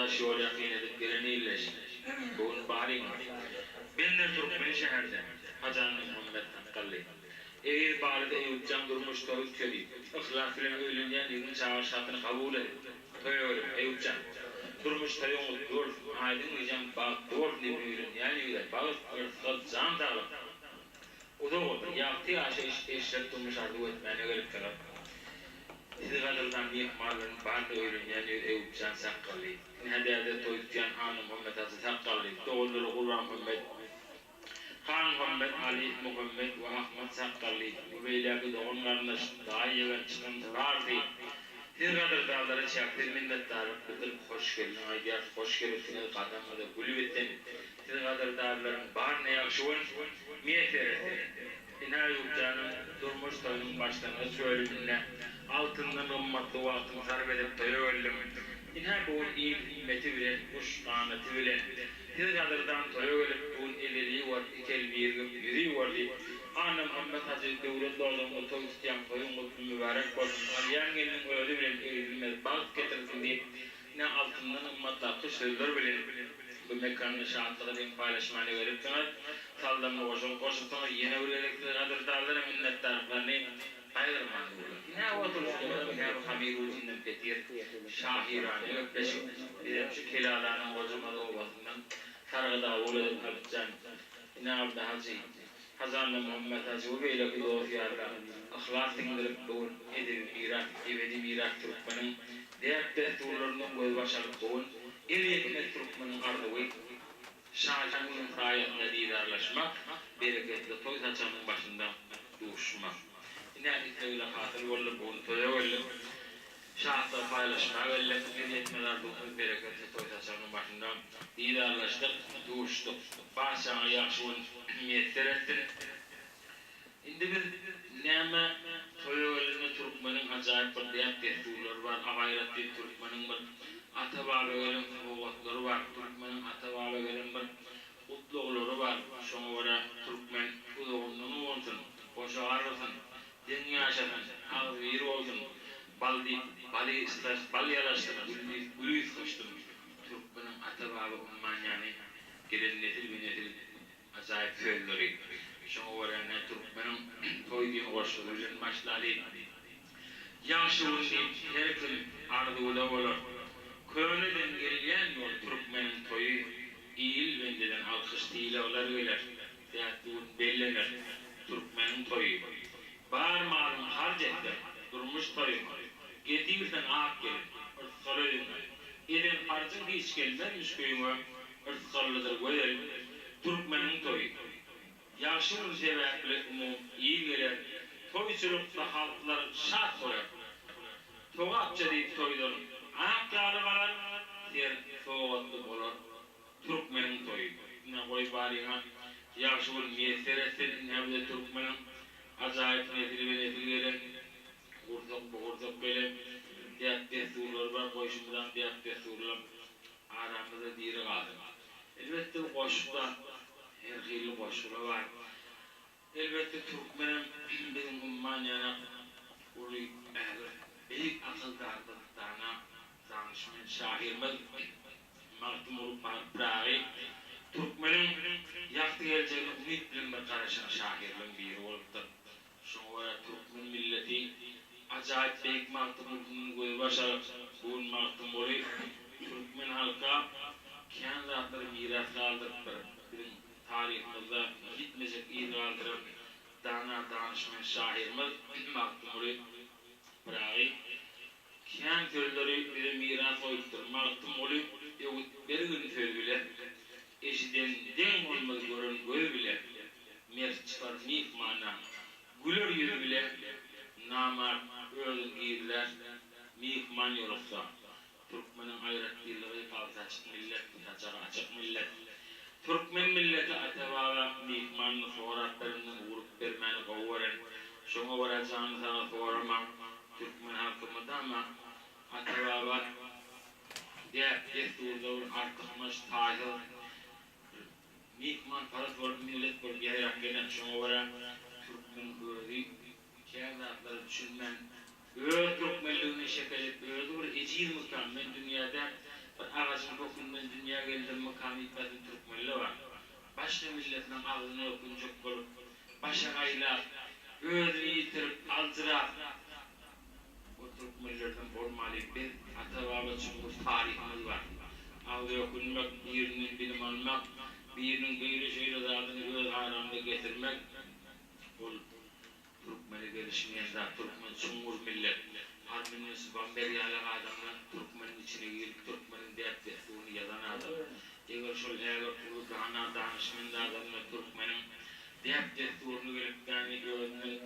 Daş ýol ýakyn edip gelen illeş, bu gün baryňyz. Bender türkmeni şäherde, Hajy Annamuhammet sakgally. Eziz Balyda Eýupjan durmuş toýy tutýady. Yhlas bilen öýlenýän ýigidiň çagyryş hatyny kabul edip, toýa gelip, Eýupjan, durmuş toýuň gutly bolsun, aýdyň gijäň bagtly bolsun diýip öýlenýän ýigide bagt, yrsgal, jan saglyk, uzak ömür, ýagty ýaşaýyş, eşret durmuş arzuw etmäne gelipdiler. Sizi gadyrdan myhmanlaryň baryna öýlenýän ýigit Eýupjan sakgally. Ine däde toý tutýan Annamuhammet hajy sakgally, doganlary Gurbanmuhammet, Hanmuhammet, Aly, Muhammet we Ahmat sakgally we beýleki dogan-garyndaş, daýy-ýegen çykan barysy Siz gadyrdanlara çäksiz minnetdarlyk bildirip hoş geldiň aýdýarys, hoş gelipsiňiz, gadamyňyza gül bitsin. Siz gadyrdanlaryň baryna ýagşy gün miýesser etsin. Ine Aýupjanyň durmuş toýunyň başlangyç bölüminde altyndan gymmatly wagtyňy sarp edip toýa geldiň. Ine bu gün il himmeti bilen, guş ganaty bilen Siz gadyrdan toýa gelip, bu gün el-eli ýuwar, iki el birigip, ýüzi ýuwar diýip, Annamuhammet hajy döwlet ojagyňda toý tutýaň, toýuň gutly mübärek bolsun, alýan gelniň özi bilen egsilmez bagt getirsin diýip, ine altyndan gymmatly alkyş sözler bilen bu mekanda şatlygy deň paýlaşmana gelipsiňiz, saldamly goşant goşupsyňyz, ýene bir gezek size gadyrdanlara minnetdarlyklaryny gaýgyrman durlar. Ine oturyşlardan ine bu hamyr ujundan petir şahyrana gepleşik bizem şu Kelalanyň gojaman obasyndan sargyda gabul edip alypjan. Ine Abdy hajy, Hajy Annamuhammet hajy we beýleki dost-ýarlar yhlas siňdirip bu gün edebi miras, ebedi miras türkmeniň däp-dessurlaryndan gözbaş alyp bu gün elýetmez türkmeniň arzuwy şaýan günüň saýasynda didarlaşmak, bereketli toý saçagynyň başynda duşmak. Ine, islegler hasyl boldy, bu gün toýa geldik. Şatlygy paýlaşmaga geldik. Elýetmez arzuwymyz bereketli toý saçagynyň başynda didarlaşdyk, duşduk. Barçaňa ýagşy gün miýesser etsin. Indi biz näme toýa gelende türkmeniň ajaýyp bir däp-dessurlary bar, agaýrat diýip türkmeniň bir ata-baba gelen sowgatlary bar, türkmeniň ata-baba gelen bir gutlaglary bar. Şoňa görä türkmen uzagyndan uwansyn, goşa garrasyn, deň ýaşasyn, agzybir bolsun, bal diýip baly ysgaş, bal ýalaşsyn, gül diýip güli ysgaşsyn. Türkmeniň ata-baba umman ýany gelen nesilbe-nesil Ajaýyp sözleri. Şoňa görä ne türkmeniň toý diýen goşgusy bilen başlaly. Ýagşy gün diýip her kim arzuwda bolar. Köneden gelýän ýol türkmeniň toýy, Il bendeden alkyş sylaglar geler, Däpli gün bellener türkmeniň toýy. Bar malyňy harç etseň durmuş toýuňa, Getirseň ak gelin, yrsgal öýüňe. Eden harjyň hiç gelmezmiş köýüňe, Yrsgallydyr gözel türkmeniň toýy. Ýagşy gün sebäpli umum il geler, Toýçulykda halklar şat bolar. Togapça diýip toýdan ak ýaly galar, Ser sowgatly bolar türkmeniň toýy. Ine goý baryňa ýagşy gün miýesser etsin, ine bize türkmeniň ajaýyp nesilbe-nesil gelen, gursak-bugursak gelen däp-dessurlary bar, goý şumyzam däp-dessurlam Aramyzda diri galsyn. Elbetde bu goşgyda her hili goşgular bar. Elbetde türkmenem biziň umman ýanak uly ägirt beýik akyldarymyz dana danyşment şahyrymyz Magtymguly Pyragy türkmeniň ýagty geljegine umyt bilen bir garaşan şahyrlaryň biri bolupdyr. Şoňa görä türkmen milleti ajaýyp beýik Magtymgulydan gözbaş alyp, bu gün Magtymguly türkmen halka kän zatlary miras galdyrypdyr. Biziň taryhymyzda ýitmejek yz galdyran dana danyşment şahyrymyz Magtymguly Pyragy kän sözleri bize miras goýupdyr. Magtymguly öwüt bergin söz bile, Eşiden deň bolmaz gören göz bile, Mert çykar myhmana güler ýüz bile, Namart özün gizlär myhman ýoluksa. Türkmeniň aýratynlygy gabsaçyk millet, saçagy açyk millet. Türkmen milleti ata-baba myhmanyny sorap berenden urup bermäni gowy gören. Şoňa görä jany saga soramaň, türkmen halky mydama ata-baba Däp-dessurda bir artykmaç, taýsyz bir myhmanparaz bolup, millet bolup ýaýrap gelen. Şoňa görä türkmeniň özi kän zatlara düşünmän, öz türkmenligine şek edip, özi bir ejizmykan, men dünýäde. Bir agajyň kökünden dünýä geldimmikäm diýip ýatan türkmenler bar. Başga milletleň agzyna ökünjek bolup, başa gaýlap, özüni ýitirip, aljyrap, O türkmenlerden bolmaly biz ata-baba çuňňur taryhymyz bar. Agza ökünmek, birinden bilim almak, biriniň beýle-şeýle zadyny öz aramyza getirmek ol türkmene gelişmeýän zat. Türkmen çuňňur millet. Arminius Bamber ýalak adamlar türkmeniň içine girip türkmeniň däp-dessuryny ýazan adam. Eger şol ägirt uly dana danyşmend adamlar türkmeniň däp-dessuryny gelip däni özünden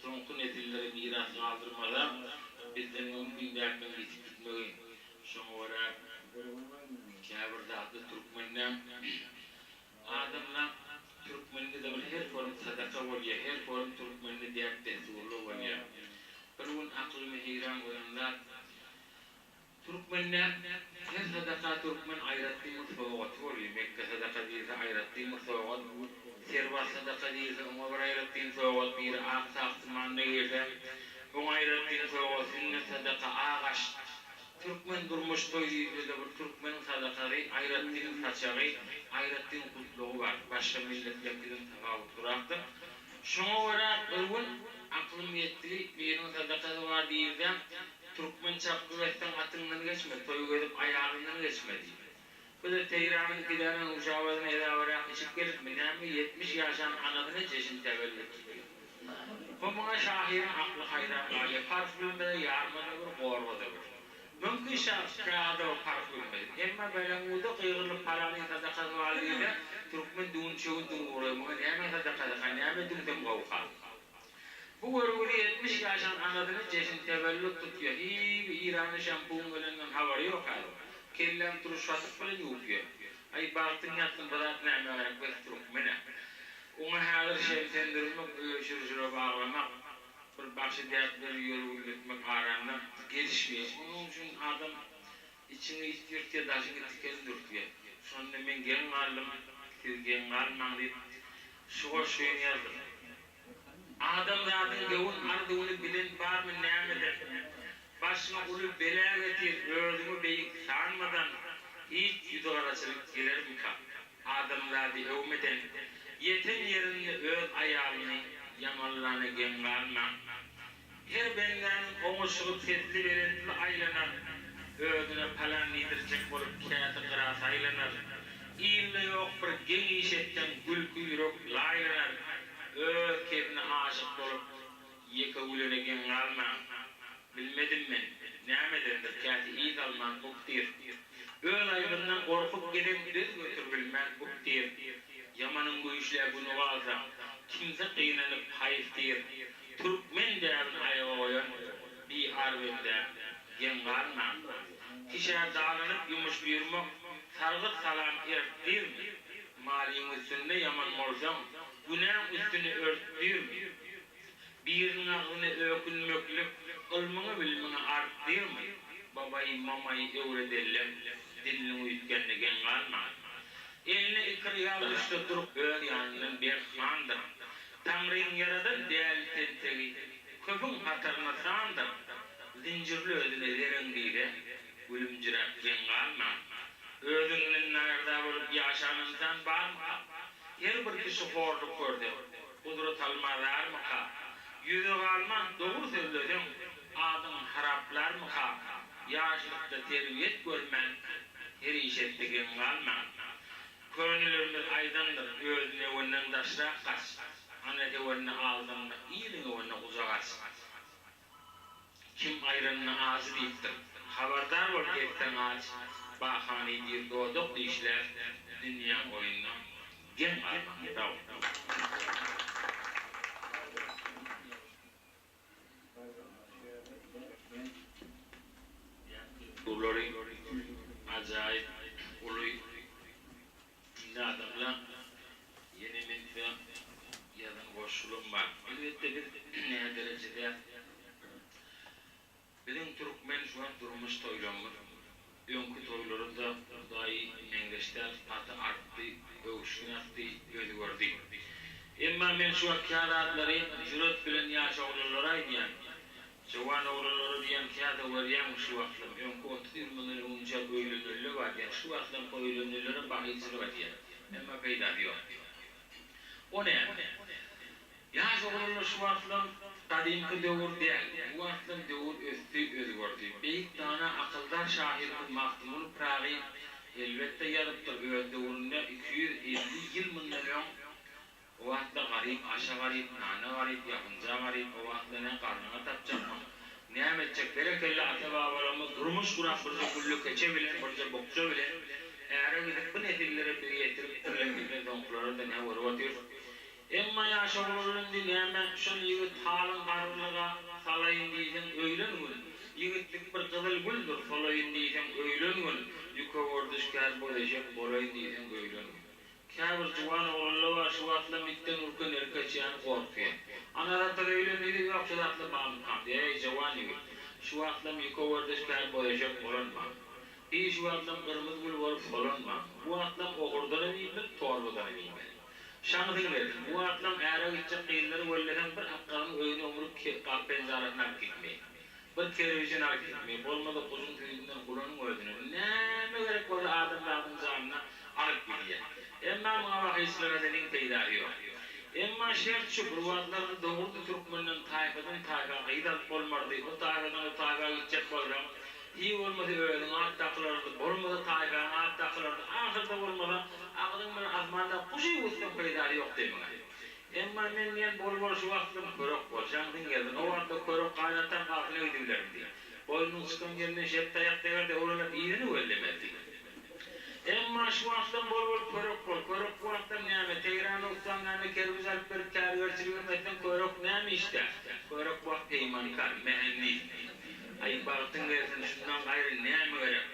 Soňky nesillere miras galdyrmasa, bizden mümkin däpleriň ýitip gitmegi. Şoňa görä, käbir zatlar türkmende adamla türkmende-de bir her forum sadaka bolýar, her forum türkmende däp-dessurlar bolýar. Bir gün aklymy heýran goýan zat, Türkmende her sadaka türkmen aýratyn bir sowgaty bolýar. Mekge sadaka diýilse aýratyn bir sowgat, Serwas sadaka diýilse oňa bir aýratyn sowgat, biri ak tagtymanda girse oňa aýratyn sowgat, sünnet sadaka, ak aş. Türkmen durmuş toý diýilse-de bir türkmeniň sadakasy, aýratyn saçagy, aýratyn gutlagy bar. Başga milletlerkiden tapawutlyrakdyr. Şoňa görä bir gün aklym ýetdigi, biriniň sadakasy bar diýilse, Türkmen çapgy etseň atyňdan geçme, toý gezip aýalyňdan geçme diýip. Bu-da Teýranyň gidäne nuşabasyny ezabarak içip gelipmi, näme, 70 ýaşan anasyna jeşin tewellüt tutýar. Bu muňa şahyryň akly haýran galýar, parh bilmeze ýarmada bir, gorbada bir. Mümkin şa käda bir parh bilmez. Emma Beleňguda gygyrylyp palanyň sadakasy bar diýse, türkmen düwünçegini düňňüraý, muňa näme sadakasy-ha, näme düňsem gowuka? Bu görgüli 70 ýaşan anasyny jeşin tewellüt tutýa. Hiý, bi Iranda şampuň gelenden habary ýok häzir. Kelläň turuş gatyk bilen ýuwup ýör. Aý, bagtyň ýatsyn, bu zat nämä gerek, bes türkmen-ä. Oňa häzir şemsendirmek, öýe-şürşüre baglamak, bir bagşy däpleri ýörgünletmek araňda gelişmeýär. Onuň üçin adam içiňi it ýyrtýar, daşyňy tiken dürtýär. Şonda men geň galdym, siz geň galmaň diýip, şu goşgyny ýazdym. Adamzadyň göwün arzuwyny bilen barmy nämeden? Başyňa uly bela getir, özüňi beýik sanmadan, hiç ýüzügaraçylyk gelermika? Adamzady öwmeden, ýeten ýerinde öz aýalyny ýamanlana geň galmaň. Her bendäniň oňuşygy pesli-belentli aýlanar, özüne palan diýdirjek bolup käsi gyra saýlanar. Ilde ýok bir geň iş etseň gülki ýürek laýlanar, öz kebine aşyk bolup ýeke gülene geň galmaň. Bilmedim men, nämedendir, käsi yz alman ukdyr. Öz aýbyndan gorkup gezen döz götürbilmän ukdyr. Ýamanyň güýçlä güni galsa, kimse gynanyp haýyf diýr. Türkmen däbini aýaga goýan bi-ar bendä geň galmaň. Kişä dalanyp ýumuş buýurmak, sargyt salam ert diýrmi? Malyň üstünde ýaman bolsaň, günäň üstüni ört diýrmi? Biriniň agzyna ökünmeklik ylmyňy-bilimiňi artdyrmy? Babaý, mamaý öwredellem, diliniň üýtgänine geň galma. Eline iki ryýal düşse durup öz ýanyndan berk handyr. Taňryň ýaradan däli tentegi köpüň hataryna sandyr. Zynjyrly özüne zereň diýse, gülümjiräp geň galma. Özüňden närza bolup ýaşan ynsan barmyka? Her bir kişi horluk görse, gudrat almazarmyka? Ýüze galman dogry sözleseň, adyň haraplarmyka? Ýaşlykda terbiýet görmän, her iş etse geň galma. Könelerimiz aýdandyr, Özüň öwenden daşrak gaç, ana söwenini aldanma, iliň öwenine gujak aç. Kim aýranyna ajy diýipdir. Habardar bol gezseň aç, Bahany diýr dodak dişläp, Dünýäň oýnuna geň galmaň. Sag bol. Bulary ajaýyp uly Indi adamlar ýene men size ýazan goşgularym bar. Elbetde biz nä derejede biziň türkmen şu wagt durmuş toýlarymyz öňki toýlara-da Hudaýy meňzeş däl gaty artdy, öwüşgin atdy, özgerdi. Emma men şu wagt kä zatlary jüret bilen ýaş oglanlara aýdýan. Jowan oglanlara diýýän käte görýäňmi şu wagtlam öňki 30 ýyl mundan öňünçä öýleneli bar. bar diýýän, şu wagtlam öýlenenlerem bahyçylyk edýär. Emma peýdasy ýok. O näme? Ýaş oglanlar şu wagtlam gadymky döwür däl. Bu wagtlam döwür ösdi, özgerdi. Beýik dana akyldar şahyrymyz Magtymguly Pyragy elbetde ýazypdyr öz döwründe 250 ýyl mundan öň O wagtla garyp aşa garyp, nana garyp, ýapynja garyp, o wagtla nä garnyňa tapjakmyň? Näme etjek? Berekella ata-babalarymyz durmuş gurap birje gülle keçe bilen, birje bukja bilen äre gidip bu nesillere bizi ýetiripdirler, bizden soňkulara-da nä görüp otyrys. Emma ýaş oglanlar indi näme, şol ýigit halyň garrylyga salaýyn diýseň öýlen gün, ýigitlik bir gyzyl güldür, solaýyn diýseň öýlen gün, ýüke werdişkär boz eşek bolaýyn diýseň öýlen gün. Käbir juwan oglanlar bar şu wagtlam itden ürken erkeçýäni gorkýa. Anasy-atasy öýlendiýdi ýok şu zatlar barmykam diýýä eý jawan ýigit şu wagtlam ýüke werdeşkär boz eşek bolanma. Hiý şu wagtlam gyrmyzy gül bolup solanma. Bu wagtlam ogurdanam iýmeli torbadanam iýmeli. Şaňsyň gelsin bu wagtlam äre gitjek gyzlary welleseň bir akgazyň öýüne ömrük gap penjarasyny alyp gitmeý. Bir kerwijini alyp gitmeý, bolmasa guşuň süýdünden gulanyň özüne näme gerek bolsa adamzadyň janyna alyp gidýär. Emma muňa wahyçylyk edeniň peýdasy ýok. Emma şert şu, bir wagtlarda dogrudy türkmenden taýpadan taýpa gyz alyp bolmardy, o taýpadan o taýpa gitjek bolsaň, hiý bolmasa özüň at dakylardy, bolmasa taýpaň at dakylardy, ahyrda bolmasa agzyň bilen asmanda guşy öwütseň peýdasy ýok diýmeňe. Emma men diýen bol-bol şu wagtlam körek bol, şaňsyň gelsin, o wagtda körek gaýnatam gasyna gidibilerin diý. Boýnunyň çykan ýerinden şep taýak deger-de öwrenip yzyny gözlemez diý. Emma şu wagtlam bol-bol körek bol, körek bu wagtlam näme, Teýrana ussaň näme kerpiç alyp berip kärgerçiligem etseň körek näme işdä? Körek bu wagt peýmankar, mähendis. Aý, bagtyň gelsin, şundan gaýry näme gerek?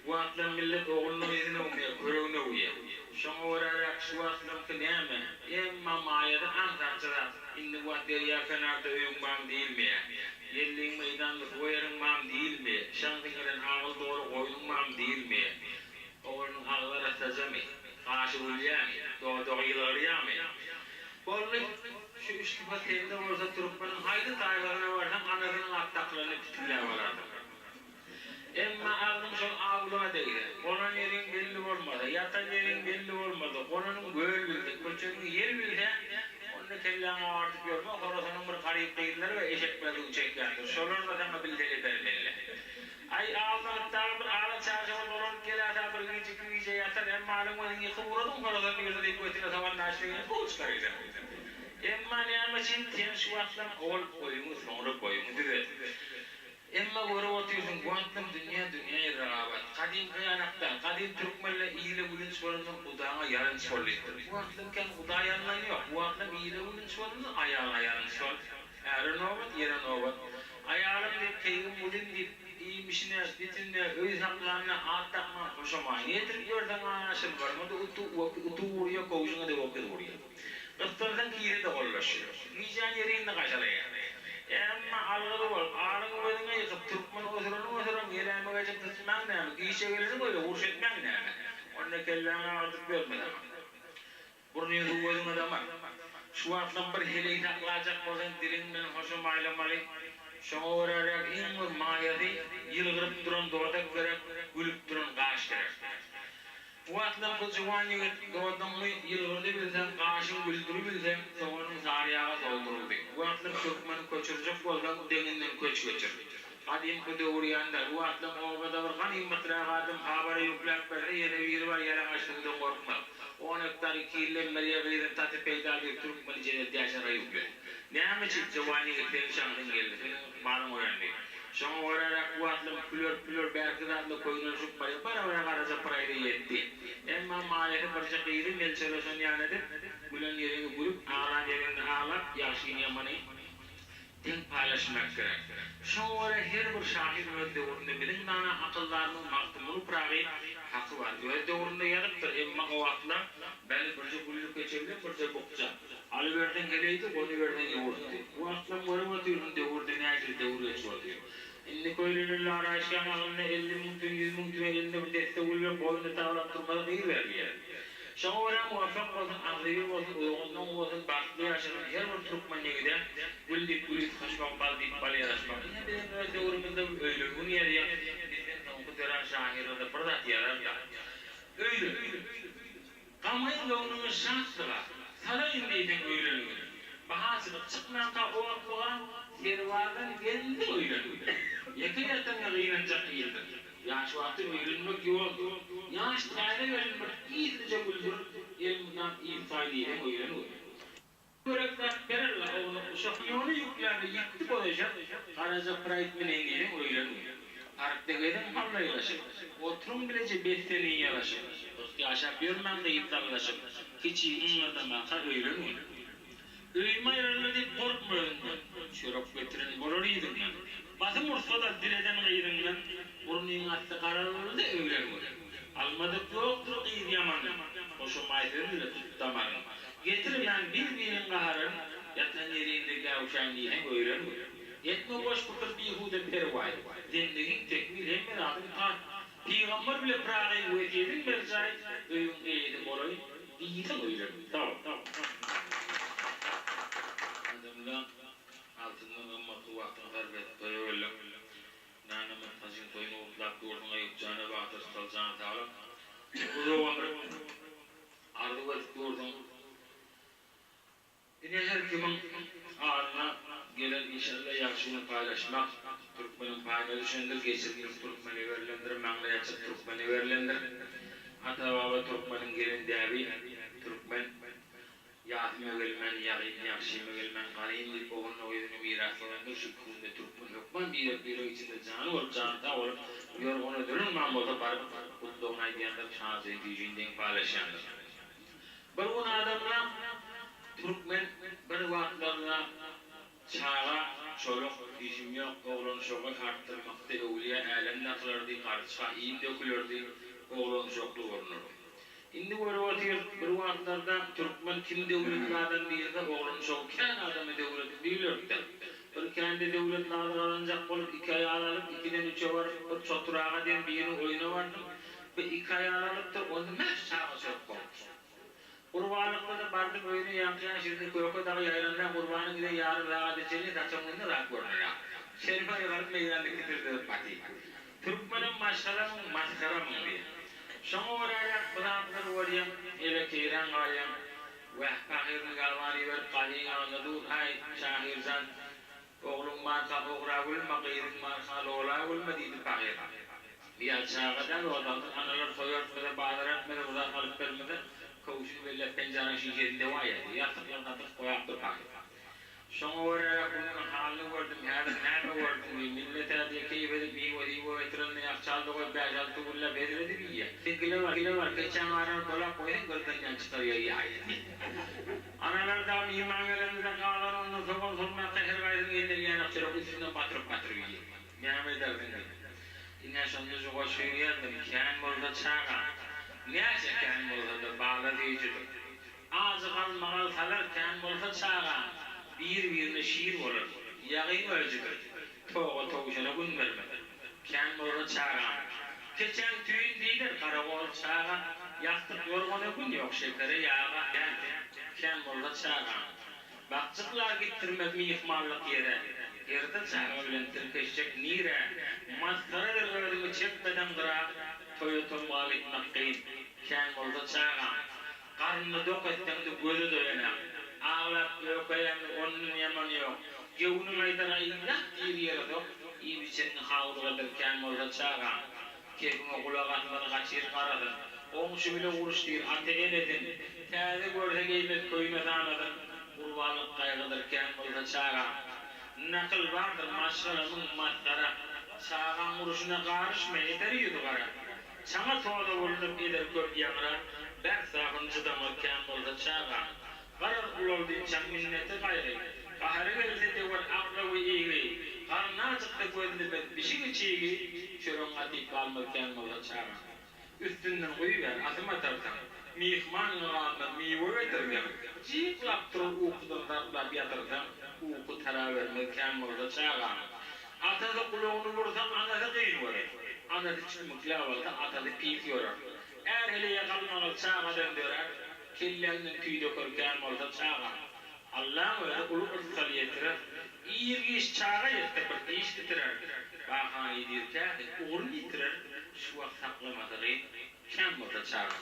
Bu wagtlam millet oglunyň yzyny öwmeýär, köregini öwýär. Şoňa göräräk şu wagtlamky näme? Emma maýasy aňsatja zat. Indi bu wagt derýa kenarda öýüň bam diýilmeýär. Ýelliň meýdanda suwa ýeriň bam diýilmeýär. Şaňsyň gelen agyl doly goýnuň bam diýilmeýär. Oglunyň agzy arassajamy? Gaşy gülýämi? Dodagy ýylgyrýamy? Boldy. Şu üç sypat sende bolsa türkmeniň haýsy taýpasyna barsaň anasynyň at dakylanyny pitilläp alarsyň. Emma agzyň şol awlaga degse, gonan ýeriň belli bolmasa, ýatan ýeriň belli bolmasa, gonanyň göl bilse, köçeniň ýel bilse, onda kelläňi agardyp ýörme, Horasanyň bir garyp gyzlary we eşekler suw çekýändir, şolar-da saňa bilseli bermeli. Aý, aldanyp dagy bir ala çarşawa dolanyp geläse bir gije, iki gije ýatar, emma alyň özüň ýykyp ugradyň Horasan ýurdy diýip götüne sogan daşlygyny puw çykar gider. Emma nämüçin sen şu wagtlam owal oýuňy, soňra boýuňy düzet. Emma görüp otyrsyň, bu wagtlam dünýä dünýä ýerragabat. Gadymky ýanakda, gadym türkmenler ile gülünç bolandan gudaňa ýalynç bol diýipdir. Bu wagtlam kän guda ýalynan ýok. Bu wagtlam ile gülünç bolandan aýalyňa ýalynç bol. Äre nobat, ýere nobat. Aýalym diýip, keýgim guzym diýip, iýmişine, bitimine, öý saklanyna at dakman hoşamaýyny ýetirip ýörseň, a, şylbaryňa-da utuk urýar, köwşüňe-de öküz urýar. Gyssansaň kise-de gollaşýar. Gijäni ýerinde gaşalaýar. Emma algyly bolup, aryňy gözüňe ýykyp, türkmen osuranyň osuran gelämegejik syçmaň näme, gije geleni goýa uruş etmäň näme? Onda kelläňi agyrdyp ýörme saňa. Burnuň suw gözüňe damar. Şu wagtlam bir heleý saklajak bolsaň diliň bilen hoşam aýlamaly. Şoňa göräräk iň bir maýasy ýylgyryp duran dodak gerek, gülüp duran gaş gerek. Bu wagtlar bu juwan ýigit dodagyňy ýylgyrdybilseň, gaşyňy güldüribilseň, soganyň sary ýaga solduryldy. Bu wagtlar türkmeni köçürjek bolsaň, deňinden köç geçir. Gadymky döwür ýanda, bu wagtlar obada bir ganymatrak adam habara ýükläp berse, ýene biri bar ýalaňaç suwdan gorkmaz. On gektar iki ýyldan merýe gyzyny taty peýda diýip türkmeni jedeltýäşara ýükledi. Näme üçin, juwan ýigit, seniň şansyň geldi, seniň ykbalyň oýandy. Şoňa göräräk bu wagtlam küler-püler bärki zatla köýnenişip barýar, bara-bara Garaja Pyraýda ýetdi. Emma maýasy birje gyzy melçeleşen ýaly edip, gülen ýeriňi gülüp, aglan ýeriňde aglap, ýagşyny-ýamany deň paýlaşmak gerek. Şoňa görä her bir şahyr öz döwründe biziň dana akyldarymyz Magtymguly Pyragy haky bar, öz döwründe ýazypdyr, emma o wagtlar bäli birje güllük keçe bilen birje bukja. Alyberseň heleýdi, gonuberseň ýurtdy. Bu wagtlam görüp otyrsyň döwürde nähili döwür geçip otyr. Indi köýleneli araýyşgaň alynda 50 müň tümen, ýüz müň tümen elinde bir desse gül bilen boýnuny taglap durmaly gyz berilýär. Şoňa görä muwaffak bolsun, agzybir bolsun, uzagyny bolsun, bagtly ýaşasyn her bir türkmen ýigide gül diýip gül ysgaşmak, bal diýip bal ýaraşmak. Ine biziň öz döwrümizde bir öýlen gün ýazýar, bizden soňky dörän. şahyrlar-da bir zat ýazar-da. Öýlen. Gamaýyn göwnüňi şatlyga, Salaýyn diýseň öýlenigini. Bahaçylyk çykmanka otluga, Serbazdan geldiň öýlenigine. Ýeke ýatanyňa gynanjak ildir. Ýaş wagty öýlenmek ýoldur. Ýaş täze gelin bir ýylyja güldür, Elmydam yzsaý diýseň öýlenigini. Görek zat bererler ownuk uşak Ýoly ýüklände ýitdi boz eşek Garaja praýd minen gelin öýlen gün. Parkda geziň hallaýlaşyp, Oturyň bileje besseni ýalaşyp, 40 ýaşap ýörmäň gyz sallaşyp, Kiçi yňňyrdamaka öýlen gün. Öýüm aýryldy diýip gorkma özüňden, Çörek getiren bolar yzyňdan. Basym ursa-da dileden gyzyňdan, Burnuň asty garaldy öýlen gün. Almadyk ýokdur gyz ýamanyň, Goşamaý söz bile tut damaryň. Getirmäň bir-biriň gaharyn, Ýatan ýeriňde gäwşäň diýseň öýlen gün. Etme boş pikir bihuda perwaý, Zendigiň tekmil hemme zadyň taý. Pygamber bile Pyragyň wesýedin berjaý, Öýüň eýesi bolaýyn diýseň öýlen. Sag bol. Adamlar altyndan gymmatly wagtyňy sarp edip toýa geldiň. Nanamyz Hajyň toýuny gutlap dursuň Eýýup jana batyr sag jany saglyk. Uzak ömür arzuw edip dursuň. Ine her kimiň adyna gelen inşallah ýagşy güni paýlaşmak türkmeniň paýyna düşendir, geçirmek türkmene berlendir, maňlaý açyk türkmene berlendir. Ata baba türkmeniň gelen däbi türkmen Ýasyma gelmän ýagyn, ýagşyma gelmän garyn diýip ogluny gyzyny miras goýandyr, şu günde türkmen hökman birek birek içinde jany bolup jany sag bolup ýorgana dörünman bolsa baryp gutlagyny aýdýandyr, şajyny süýjini deň paýlaşýandyr. Bir gün adamla türkmen bir wagtlarda çaga çoluk işim ýok oglan uşagy artdyrmakda öwlüýä älem dakylardy, garçga iým dökülerdi, oglan uşakly bolunardy. Indi görüp otyrys, bir wagtlarda türkmen kim döwletli adam diýilse, oglan-uşagy kän adama döwletli diýilerdi-dä. Bir kände döwletli ady gazanjak bolup, iki aýal alyp, ikiden üçe baryp, bir Çotur aga diýen biriniň oýuna bardym. Bir iki aýal alypdyr, onda mäş çaga-çörek bolupdyr. Gurbanlykda-da bardym öýüne, ýaňky ýaşyrsy köke dagy ýaýranda, Gurbanyň giden ýarym sagada çenli saçagyň öňünde zat görnenak. Şerif aýgaryp meýdanda kitirdedip batyr. Türkmenem maşgalamyň, masgaramyň diýýär. Şoňa görä-de bu zatlary görýäň, ele keýran galýaň. Wäh, pahyryny galban iberip gazyň ýanynda dur, Haý, şahyr jan, ogluň barka ogra gülme, gyzyň barka lola gülme diýdi pahyr. Ýa çaga däl, o adamdan analar soýartmasa, bazar etmese, bir zat alyp bermese, köwşüni belläp penjäniň şişesinde waýady. Ýassyklaryny gatyryp goýapdyr pahyr. Şoňa görä-de günüň halyny gördüm, häzir näme gördüň diý, millet-ä diýe keýp edip miwe-siwe getirende ýakçaldy goýup bäş-alty günläp hezil edip iýýä. Seňkile bar, gile bar, keçäň arasyny dolap goýsaň gyrdanýan çykarýa ýaýy diý. Analar dagy myhman gelende-de galan undan sogan solmaka her gaýsynyň eline gelýän çörek üstünden batyryp-batyryp iýýä. Näme edersiň diý. Ine şonda şu goşgyny ýazdym, Kän bolsa çaga, näçe kän bolsa-da bala süýjüdir. Ajy galmagal salar kän bolsa çagaň, Bir-birine şir bolar, ýagyň öjüdir, Toga towşana gün bermez, kän bolsa çagaň. Keçäň tüýün diýder garagol çaga, Ýassyk ýorgana gün ýok, şekere ýaga, Kän bolsa çagaň. Bakjyklar gitdirmez myhmanlyk ýere, Ýerde çaga bilen tirkeşjek nirä, Masgaradyr özüňi çekmeseň gyra, Toýa tomga gitmek kyn, kän bolsa çagaň. Garnyny dok etseň-de gözi doýanak. Aglap ökäýeňde ondan ýamany ýok. Göwnüň aýdar aý ýat diýr ýere sok, iýip-içeniňi howlugadyr kän bolsa çagaň. Gepiňe gulak asmaz gaçyr garasyn. Goňşy bile uruş diýr ata-enesin. Täze görse geýmez köýne sanasyn. Gurbanlyk gaýgydyr kän bolsa çagaň. Nakyl bardyr maşgalamyň masgara. Çagaň urşuna garyşma eder ýüzi gara. Çaňa toza bolunyp eder köp ýaňra, Bäh sabyn çydamaz kän bolsa çagaň. Garaz ulaldyňçaň minneti gaýgy, Gahary gelse döwer akraby igi, Garny ajyksa gözlemez bişigi çigi, Çöregiň atyp galmaz kän bolsa çagaň. Üstünden guýy ber, asym atarsaň, Myhmanyňa galmaz miwe getirseň, Jyklap durar ukudan zarplap ýatyrsaň, Uky tarabermez kän bolsa çagaň. Atasy gulagyny bursa, anasy gyn görer. Anasy çümmükläp alsa, atasy pis görer. Är heleýe galmagal çagadan dörär, Kelläňden tüý döker kän bolsa çagaň. Allaň özi uly yrsgal ýetirer, Ir-giç çaga ýetse bir iş bitirer. Bahany diýr käsi ugrun ýitirer, Şu. wagt saklamasy gyn, kän bolsa çaga.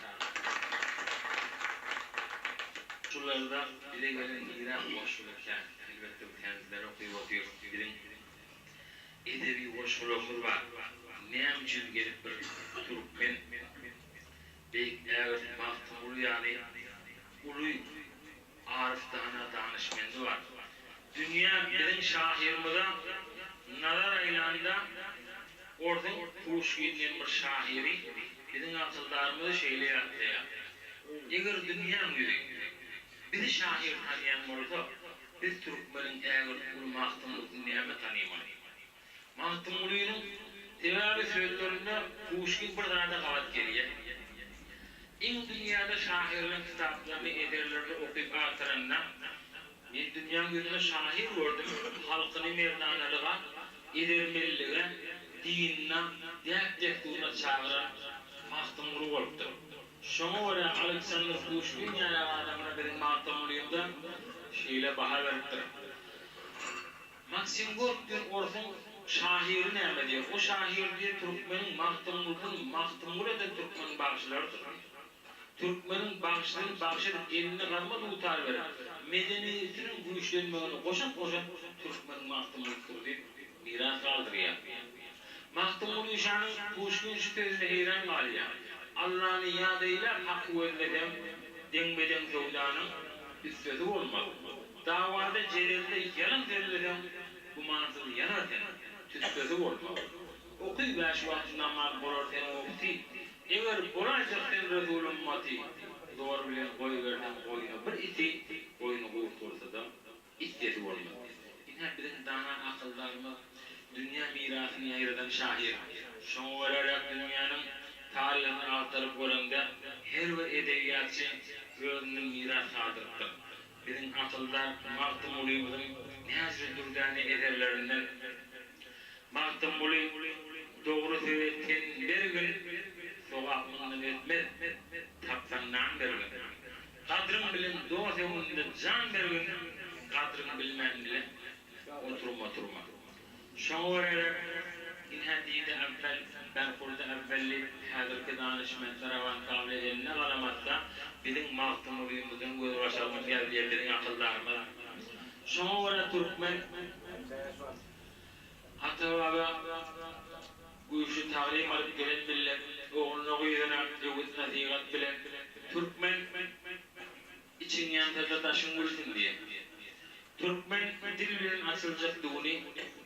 Şularda bize gelen miras goşgular kän. Elbetde bu pendleri okyp otyrys. Biziň edebi goşgularymyz bar. Näme üçin gelip bir türkmen beýik ägirt Magtymguly ýaly uly aryf dana danyşmendi bar. Dünýä biziň şahyrymyza nazar aýlanda orsuň Puşkin diýen bir şahyry biziň akyldarymyzy şeýle ýatlaýar, Eger dünýäň ýüzi bizi şahyr tanýan bolsa, biz türkmeniň ägirt uly Magtymgulysyny näme tanymaly? Magtymgulynyň sebäbi sözlerinde Puşkin bir zada gabat gelýär. Iň dünýäde şahyrlaryň kitaplaryny, eserlerini okyp agtaranda, men dünýäň ýüzünde şahyr gördüm, halkyny merdanalyga, edermenlige, dinine, däp-dessuryna çagyran Magtymguly bolupdyr. Şoňa görä Aleksandr Puşkin ýaly adamlar biziň Magtymgulymyza şeýle baha beripdir. Maksim Gorkiý orsuň şahyry näme diýer? O şahyr diýer türkmeniň Magtymgulysyny Magtymguly eden türkmeniň bagşylarydyr diýer. Türkmeniň bagşysyny bagşy edip eline gazma dutar berip, medeniýetiniň güýçlenmegine goşant goşan türkmeniň Magtymgulysydyr diýip miras galdyrýar. Magtymguly şanyň Puşkin şu sözüne heýran galýar. Allany ýat eýläp haky gözleseň, deňme-deň söwdanyň üssesi bolmaz. Dawada jedelde ýalan sözleseň, gümansyz ýanar sen, tüssesi bolmaz. Oky bäş wagt namaz bolar seniň wagty, Eger bolaýjak sen Resul ymmaty, Zor bilen goýberseň goýna bir iti, Goýny gurt bolsa-da, it sesi bolmaz. Ine, biziň dana akyldarymyz, dünýä mirasyny ýaýradan şahyr. Şoňa görä-de dünýäniň taryhyny agtaryp göreňde, her bir edebiýatçy özünden miras galdyrypdyr. Biziň akyldar Magtymgulymyzyň näçe dürdäne eserlerinden Magtymguly, dogry söze ten bergin, Sogap mundan ötmez, tapsaň nan bergin. Gadryň bilen dost öňünde jan bergin, Gadryň bilmän bile oturma-turma. Şoňa görä-de, ine diýdi äwwel, berhurdy äwwel diýip, häzirki danyşmentler awantably eline galam atsa, biziň Magtymgulymyzdan gözbaş alnyp ýazylýar biziň akyldarymyz. Şoňa görä türkmen ata-baba güýçli taglym alyp gelen millet, ogluna-gyzyna öwüt-nesihat bilen türkmen Içiň ýansa-da daşyň gülsün diýen. Türkmen dil bilen açyljak düwüni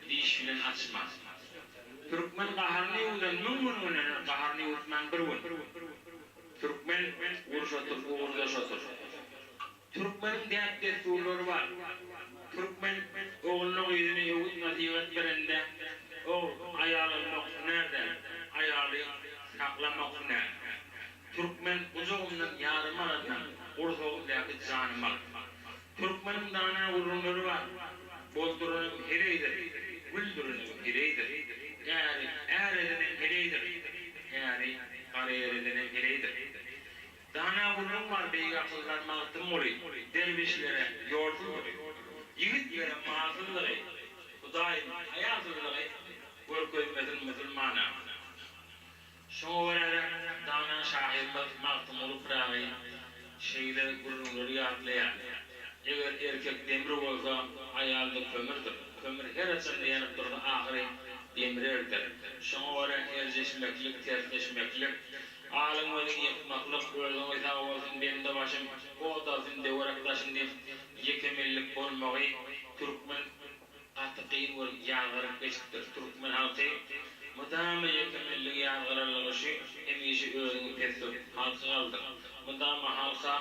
diş bilen açmaz. Türkmen gaharyny ýuwdan müň gün günener, gaharyny ýuwutman bir gün. Türkmen uruş otur, ugurdaş otur. Türkmeniň däp-dessurlary bar. Türkmen ogluna-gyzyna öwüt-nesihat berende, Ogul, aýal almak hünär däl, aýaly saklamak hünär. Türkmen gujagymdan ýarym alanda, gursagymdaky janym al. Türkmeniň dana gürrüňleri bar, Bolduranym heleýdir, güldürenem heleýdir. Äri är edenem heleýdir, äri gara ýer edenem heleýdir. Dana gürrüň bar beýik akyldar Magtymguly, Derwişlere ýolsuzlygy, ýigitlere malsyzlygy, Hudaýym haýasyzlygy görkezmesin musulmana. Şoňa görä-de, dana şahyrymyz Magtymguly Pyragy şeýle gürrüňleri ýatlaýar, Eger erkek demir bolsa, aýal-da kömürdir. Kömür her haçanda ýanyp dursa, ahyry demri erder. Şoňa görä, erjeşmeklik, tersleşmeklik, alyň özüňi ýykmaklyk, özüňe sag bolsun, bende başym, ot alsyn döwerek daşym diýip, ýekemenlik bolmagy türkmen Gaty kyn görüp ýazgaryp geçipdir. Türkmen halky mydama ýekemelligi ýazgararlygy şu hemişe özüňi pes tut, halky galdyr. Mydama halka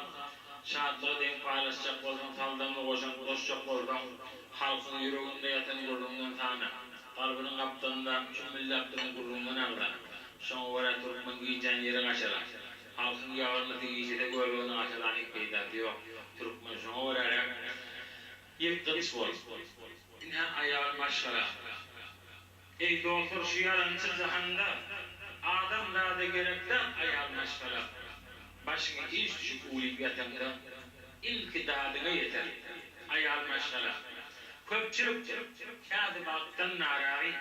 şatlygy deň paýlaşjak bolsaň saldamly goşant goşjak bolsaň halkyň ýüreginde ýatan gürrüňden sana, kalbynyň gapdalynda çümmülläp duran gürrüňden agza. Şoňa görä türkmen gijän ýeri gaşalar. Halkyň ýagyrnysy gijese göbegini gaşalanyň peýdasy ýok. Türkmen şoňa göräräk Ýykgyç bol. Ine aýal maşgala. Eý dostlar şu ýalançy jahanda adam zada gerek zat aýal maşgala. Başyňa iş düşüp uwlyp ýataňda ilki dadyňa ýeter aýal maşgala. Köpçülik kädi bagtdan narazy.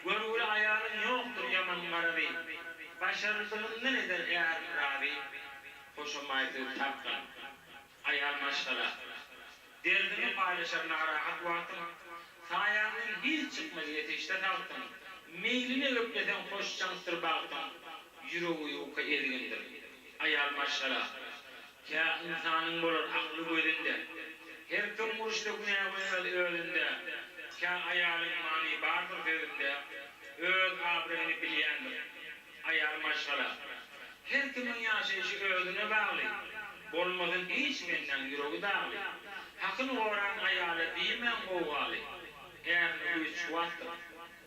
Görgüli aýalyň ýokdur ýaman garazy. Başardygyndan eder ärini razy, Hoşamaý söz tapgyn. Aýal maşgala. Derdiňi paýlaşar narahat wagtyň, Saýaňdan hiç çykmaz ýetişse tagtyň, Meýline gepleseň hoş çaňkdyr bagtyň, Ýüregi ýuka ezgindir. Aýal maşgala. Kä ynsanyň bolar akly gözünde, Her kim uruşda günä goýmaz özünde, Kä aýalyň many bardyr sözünde, Öz abraýyny bilýändir. Aýal maşgala. Her kimiň ýaşaýşy özüne bagly, Bolmasyn hiç bendäň ýüregi dagly. Hakyny goran aýala diýmäň gowgaly, Ärine güýç-kuwwatdyr.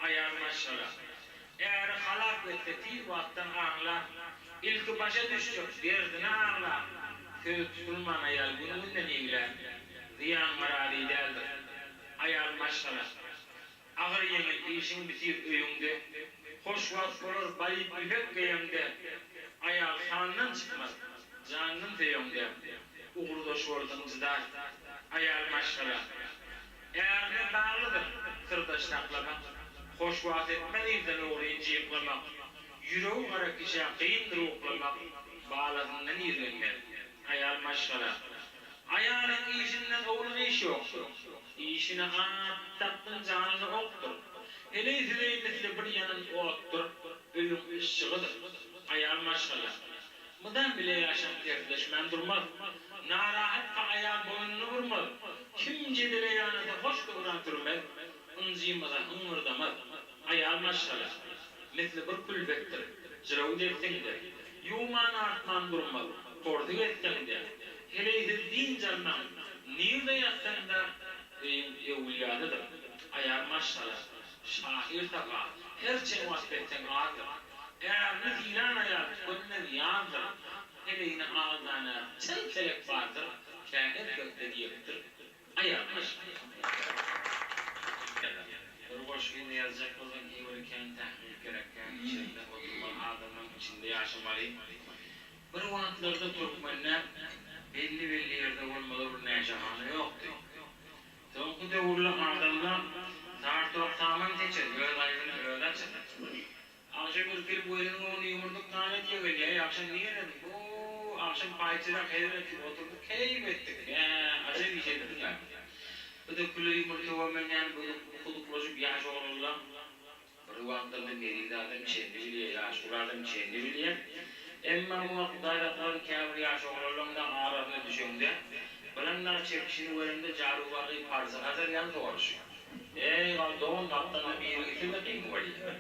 Aýal maşgala. Äri halap etse tiz wagtdan aňlar, Ilki başa düşjek derdine aglar. Sözi tutulman aýal gün-günden iglär, Zyýanyňa razy däldir. Aýal maşgala. Agyr-ýeňil işiň bitir öýüňde, Hoş wagt bolar baýyp ýüpek geýeňde, Aýal sandan çykmaz, jandan söýeňde, Ugurdaş bolsaň jydar, aýal maşgala. Ärine baglydyr syrdaş saklamak, Hoş wagt etmez ilden ogryn jyklamak, Ýüregi gara kişä kyndyr uklamak, Balasyndan irgenmez, aýal maşgala. Aýalyň işinden owlak iş ýokdur. Işine at dakdyň janyna okdur. Heleý süleý misli bir ýanan otdur, Öýüň yşygydyr. Aýal maşgala. Mydam bile ýaşaň tersleşmän durmaz. Narahatka aýal boýnuny burmaz. Kim jedele ýanasa hoş döwran sürmez. Ynjymasa hyňňyrdamaz. Aýal maşgala. Misli bir külbetdir. Jyraw depseň-de, ýuwman-artman durmaz. Porsuk etseň-de, heleýsiz dynç almaň. Nirde ýatsaň-da, öýüň öwülýasydyr. Aýal maşgala. Şahyr Sapa, her çen wasp etseň azdyr. Ärini sylan aýal tükenmez ýazdyr. Heleýini aldana çyn kelek bardyr, Kä erkekde diýipdir. Aýal maşgala. Bir goşgyny ýazjak bolsaň iň kän tahkyk gerek kän içinde oturmaly adamlaň içinde ýaşamaly. Bir wagtlarda türkmende belli belli ýerde bolmaly bir näşehana ýokdy. Soňky döwürli adamlar sar tok saman seçer, öz aýbyny özi açar. Agşam irkilip gözüniň öňüne ýumurdyk nan edýä gelýä, agşam nirediň, bu agşam paýçyrak hezil etdik, oturdyk, keýp etdik, hä, ajap iş etdiň-ä. Bu-da küle ýumurtga gömen ýaly bukuduklaşyp ýaş oglanlar bir wagtlarda meriz adam çenli bilýä, ýaşuly adam çenli bilýä. Emma bu wagt Hudaý saklasyn käbir ýaş oglanlaryň dagy arasyna düşeňde, bilen dagy çekişini görende jarubargy parza gajar ýaly soraşýar. Eý, gal dogan gapdalda biri gitse-de kyn bolýa.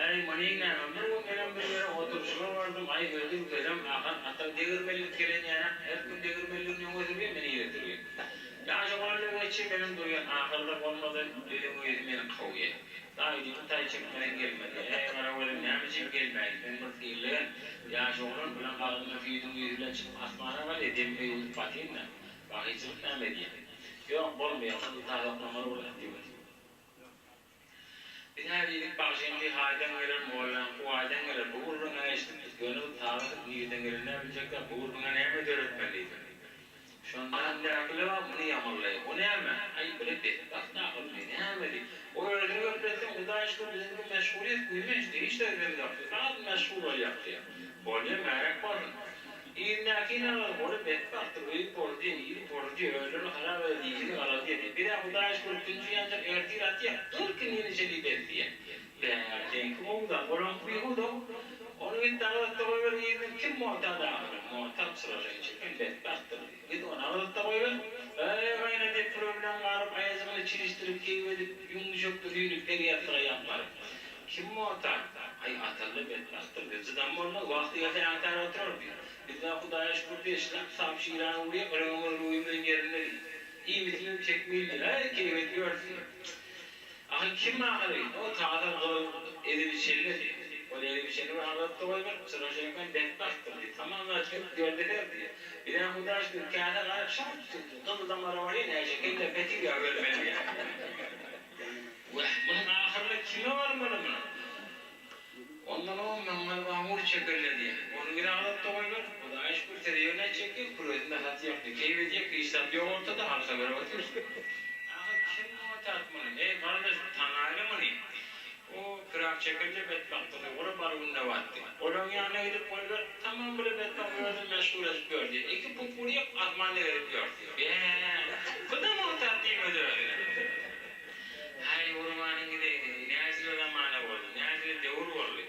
Äý, munyň näme, bir gün menem bir ýere oturyşyga bardym, aý hödür kelem, ahan atam degirmenlik gelen ýanak, her kim degirmenligini öňe sürýär, meni yza sürýär. Ýaş oglanlar geçýär, menem durýan, ahyrda bolmasa öýüň eýesi meni kowýar. Daýyjygyň taý çekmeden gelmedi. Äý, garagözüm, näme üçin gelmäýdi, sen bir syrlaýan ýaş oglan bilen agzyňda süýdüň ýüzi bilen çykyp asmana galýar, dem öwüdip batyn-da, bahyçylyk näme edýär. Ýok, bolmaýar, gyzyl saz oklamaly bolýar diýip otyr. Biz hä diýdik, bagşyňky haýdan geler, mollaňky waýdan geler, bu gürrüň-ä eşidipdik, ýöne bu saz atyp nirden gelenini-ä biljek-dä, bu gürrüňe näme döretmeli diýdik. Şonda öňdäkiler muny ýamyrlaýar, O näme? Aý, bire betbagt ahyryn, näme diý. O özüni gepletseň, Hudaý şükür, biziňki meşgulyýet güýmençdi, hiç zat edemzok, biz az meşgul bolýak diýýär. Bolýa, märek bolsun. Yzyndakyny alalım, ol-a betbagtdyr, öýi pozdy, ili pozdy, özlerini harap eddi, ilini galady diýdi. Biz-ä Hudaýa şükür, künji ýanjak ertir atýak, 40 ýyl içeli bez diýýär. Bä, seňki gowy zat, olaňky bihuda. Ony git agyzatda goýber, yzyndan kim morta dagynyň, morta çyraşa çeken betbagtdyr diýdi. Git ony agyzatda goýber. Eý, gaýna diýip, püre bilen garyp, aýajygyny çirişdirip, keýp edip, ýüň düşekde süýnüp, per ýassyga ýapmaryp. Kim morta? Aý, Atally betbagtdyr diýdi. Jydam bolmaz, wagty gelse ýaňtar oturar diýdi. Biz-ä Hudaýa şükür diýdi, şlap sap şirany urýak, ýüregimiz ruhumyzyň ýerinde diýdi. Iýmitimiz çekmeýli diýdi. Äý, keýp edip ýörüs diýdi. Ahy, kim ahyry? O taza gyzyl ezip içeli diýdi. Ol ezip içeni bir agzatdy goýber, çyraşaýkan betbagtdyr diýdi. Tamam zat çekip geldi her diýdi. Bizä Hudaýa şükür, käse garyp şart tutdy. Gyzyl damara barýan äşe kelle petir ýa ölmeli diýýär. Wah, munuň ahyryna kime barmaly munuň? Ondan o maňňal maňur çekerler diýýär. Ony bir agzatda goýber. Hudaýa şükür, tereýona çekýär, küresinde hat ýokdy. Keýp edýär, hiç zat ýok ortada, halka berip otyr. Ahyr kim otat muny? Eý, gardaş, tanaýly muny. O pyrak çekerje betbagtlygy, olam bar gününe batdy. Olaň. edip goýber, tamam bile betbagt özüni meşgul edip ýör diýýär. Iki put urýak, asmanda gezip ýör diýýär. Bä, bu-da mugtat diýmedi özüne. Häý, gurbanyň gideýin, näcile zamana boldy, näcile döwür boldy.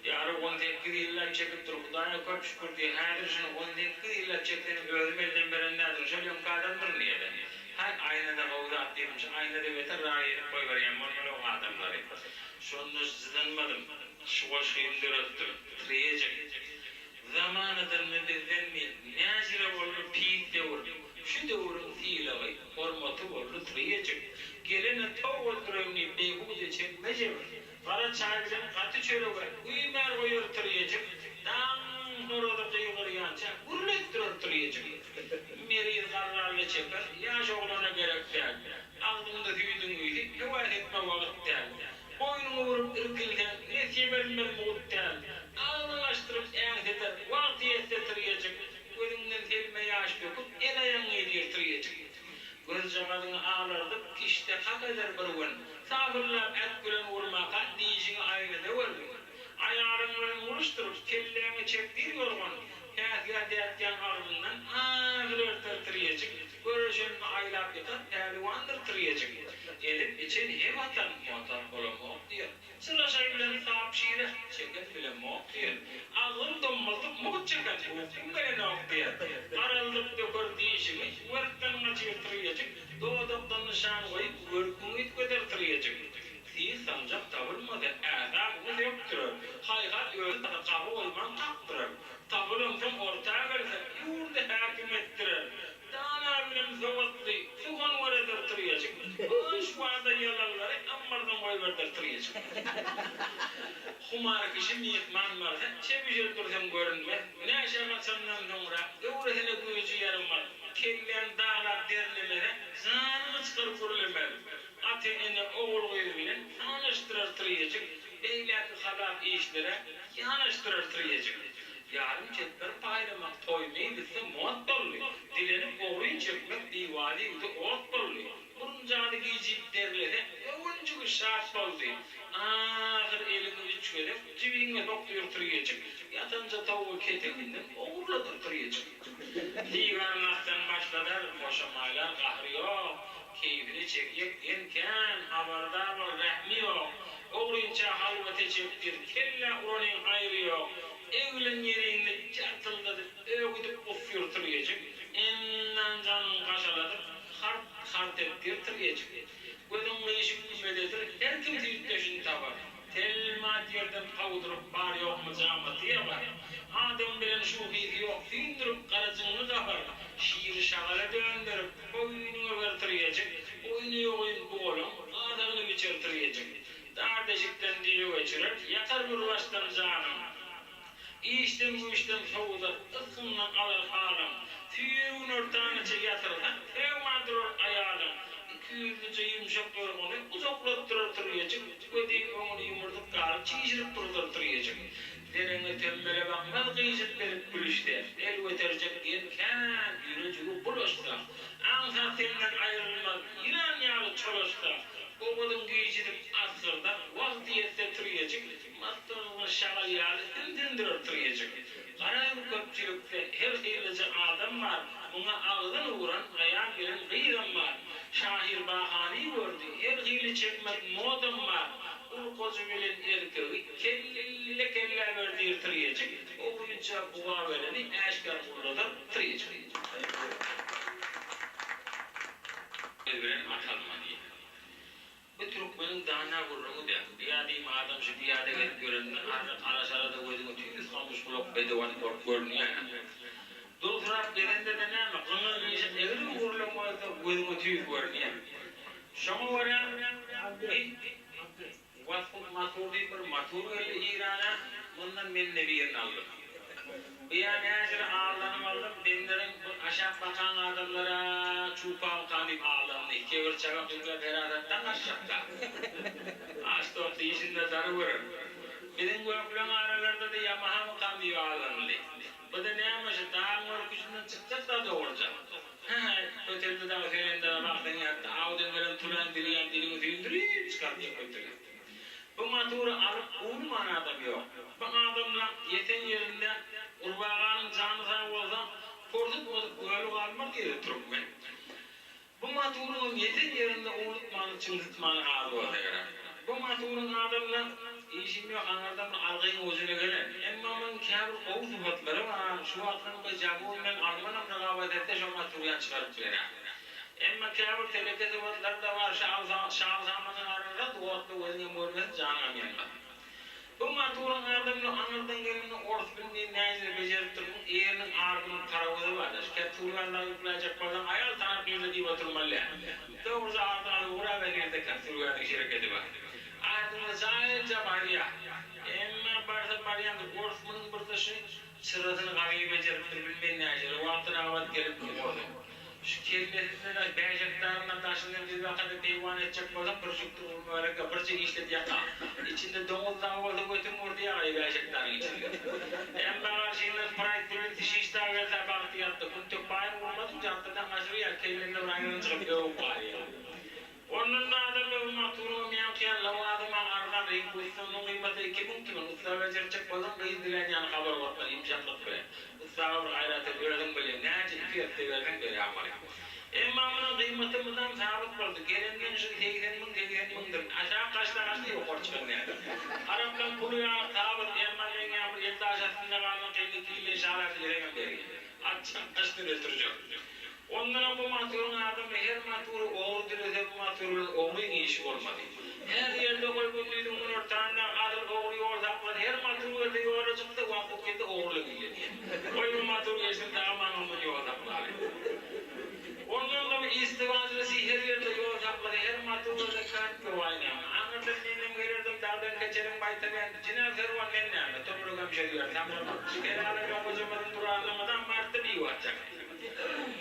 Ýary 18 ýyllap çekipdir, Hudaýa köp şükür diý, häzir şuny 18 ýyllap çeksenem özüm elden beren däldirin, şol öňki adamdyryn diýede. Haý, aýnada gowy zat diýdim, şu aýnada beter raý edip goýberýän bolmaly o adamlary. Şonda jyzlanmadym, şu goşgyny döretdim, Tirýejik. Zamanadanmy, bizdenmi, näcile boldy pis döwür, Şu döwrüň sylagy, hormaty boldy tirýejik. Gelene tow öldüreýin diýip beýhude çekme jebir. Gara çaý bilen gaty çörege güýmär goýar tirýejik, Daň horazy gygyrýança gürletdirer tirýejik. Meriz garrarly çeper, ýaş oglana gerek däl. Agzyňda süýdüň ysy, höwes etme wagt däl. Boýnuňy burup irkilseň, nesýe berilmez mugt däl. Agzyňy açdyryp äňseder, wagty ýetse tirýejik. Gözüňden selme ýaş döküp, el-aýagyňy ýedir tirýejik. Gözjagazyňy alardyp, kişde hak eder bir gün. Sabyllap ät bilen urmaka, dişiňi aýnada görgün. Aýalyň bilen uruşdyryp, kelläňe çekdir ýorgan. Päsgä dätýäň agzyndan, ahyr örter tirýejik. Göreşenini aýlap ýykan, päliwandyr tirýejik. Ezip içen hem atan, motat bolamok diýer. Çylaşaý bilen sap şire, çeken bilemok diýer. Agzyn dommaldyp mugt çeken, ukyň gelenok diýer. Garaldyp döker dişiňi, werkden gaçyr tirýejik, Dodakdan nyşan goýup, görküňi üýtgeder tirýejik. Syh sanjak tapylmasa, äsabyňy sökdürer. Haýhat özi gaba goýman kakdyrar. Tapylansoň orta gelse, ýurdy häkim etdirer. Dana bilen sowatly, suhan göredir tirýejik. Boş wada ýalanlary ammardan goýberder tirýejik. Humar kişi myhman barsa, çebijel dursaň görünmez. Näşe gaçandan soňra, göwresine güýji ýaramaz. Kelläň daglap derlemese, janyňy çykaryp gürlemez. Ata-ene, ogul-gyz bilen sanaşdyrar tirýejik. Beýläki halap işlere ýanaşdyrar tirýejik. Ýarym çetber paýlamak toý meýlisde mot boldy. Dilenip ogryn çekmek diwaly ýigide ot boldy. Burunjady gijip derlese, göwünjigi şat boldy. Ahyr eliňi üç gezek jübiňe sokdur tirýejik. Ýatanja towugy keteginden ogurladyr tirýejik. Sigar nasdan başladar, boşamaýlar gahry ýok. Keýpini çekjek diýen kän, habardar bol, rähmi ýok. Ogrynça halwa seçekdir, kellä uranyň haýry ýok. Eglen ýeriňde jartyldadyp, ögüdip usýur tirýejik. Endan janyň gaşaladyp, hart-hart etdir tirýejik. Gözüň gyşyk kümededir, her kim süýtdeşini tapar. Telmat ýerden kawduryp, bar-ýok myjamaty ýapar. Adam bilen şuhysy ýok, süýndürip garajyňy gapar. Şiri şagala dönderip, Boýnuňa ber tirýejik, Boýny ýogyn bugalaň, Gazagyny biçer tirýejik. Dar deşikden düýe geçirer, Ýakar bir başdan janyň. Işden-güýçden sowudar, Ysgyndan alar halyň. Süýri günortanaça ýatyrsaň, Sögmän durar aýalyň. Ikiýüzlüje ýumşak ýorgany Uzaklatdyrar tirýejik, Gözi öňüni ýumurdyk ýaly Çişirip duruzar tirýejik. Dereňe tembele bakmaz gyjyt berip gülüşse, El göterjek diýen kän ýürejigi bulaşsa, Aňsat senden aýrylmaz ýylan ýaly çolaşsa, Bogazyň gijidip asgyrdak wagty ýetse tirýejik, Maslygyňy şagal ýaly sümsündirer tirýejik. Garaz köpçülikde her hyllyja adam bar, Muňa agzyn uran aýal bilen gyzam bar. Şahyr bahany gördi, her hili çekmek modam bar. Urkaçy bilen erkegi kelle-kellä berdir tirýejik, Ogrynça buga bereni äşgär gurladar tirýejik. Biz bilen at alma diýýär. Bu türkmeniň dana gürrüňi-dä. Ýa diýme adam şu pyýada gezip ýörende arryk ala-şalada gözüňe tüýs gamyşgulak bedew at bolup görünýär-ä. Dulsurap gezende-de näme, gyňyr-gyşyk egri öwrülen bolsa gözüňe tüýs görünýär. Şoňa görä bi Wasfut Matur diýip bir matur geldi Eýrana, mundan men-de birini aldym. Bu-ýa näjele aldanyp aldym, benderiň bu aşak bakan adamlara çupamykan diýip aldandy. Kebir çabak ýükläp herasatdan gaçjakda. Aç-dok dişinde dary görer. Biziň gökleň aralarda-da ýamahamykan diýip aldanyldy. Bu-da näme şu dagyň örküjinden çykjak-da dogruja. Hä-hä, kötelde dagy serende baksaň ýatda, awdan gelen tulan dilýän diliňi süýndürip çykartjak kötele. Bu motory alyp urman adam ýok. Bu adamlaň ýeten ýerinde gurbaganyň jany sag bolsa, porsutmadyk göli galmaz diýdi türkmen. Bu motoryňam ýeten ýerinde urnutmany çyňsytmany az bolsa gerek. Bu motoryň adamla işim ýok aňyrdan bir algyň ujuna gelen. Emma munuň käbir gowy sypatlary bar, şu wagtlam bir Japon bilen almanam ragabat etse şo motoryan çykaryp berer. Emma käbir teleke sypatlary-da bar, şal-samanyň arasynda otly gözüňem görmesin, janyňam ýanmasyn. Bu motoryň adamly aňyrdan gelende ors bilmeýän näjele bejeripdir, muň äriniň ardynyň parawozy bar-da, şu kepsurgazda ýükläýjek bolsaň aýal tanap nirde diýip oturmaly däl. Dogruja ardyny alyp ugraber nirde kepsurgazyň şerekedi bar. Ardyňda jaýylja barýa. Emma barsa barýandyr, ors munuň bir-de şu Çyrasyny gawy bejeripdir, bilmen näjele wagty rabat gelip orsuň. Şu kellesinde-de bäşekdarynda daşyndan bir bakada peýwan etjek bolsaň bir jübti urmawerek-ä birje işlet ýaka. Içinde doňuz dagy bolsa götüň urdy ýagaý bäşekdaryň içinde. Emma garşyňdan praýd bilen sişiş dagy gelse bagty ýatdy. Güntek baýyň urmadyň jatdadan gaçyrýar, kellende bir aýran çykyp öwüp galýar. Ondan-da adam öwüm maturyňam ýaňky ýaly lowazym-a arzan reňk ussanyň gymmaty 2000 tümen, ussa bejertjek bolsaň gyz dilän ýaly habar gatmaly ýumşaklyk bilen. Ussaga bir gaýrat et özüň bilýäň näçe iki esse berseň beräýmeli. Emma munuň gymmaty mydam sabyt boldy, gelenden şu 80 müň 80 müňdir, aşak gaçsa gaçdy ýokary çykan däldir. Araplaň puly ýaly sabyt, emma meň ýaly bir el daş astynda galan kelle kille şalar dileseňem berýän. Açjak gaçdan ötürjek. Ondanam bu motoryň adamy her motory ogry dilese bu motor bilen ogryň işi bolmady. Her ýerde goý gündiziň günortanda adyl ogry ýol saklar her motor gelse ýola çyksa wagt gelse ogrulyk illenýär. Goý bu motor gelsin dagam aňyrdan ýol saklaly. Ondan bu istiwajlysy her ýerde ýol saklasa her motor gelse kartka waý näme. Aňyrdan menem gelerdim dagdan keçerin baýtalýan jenap serwan men näme toprak hem şol ýer saklamak. Şikeraly bilen gojamyzyň duranlygyndan martda biwagt çakdy.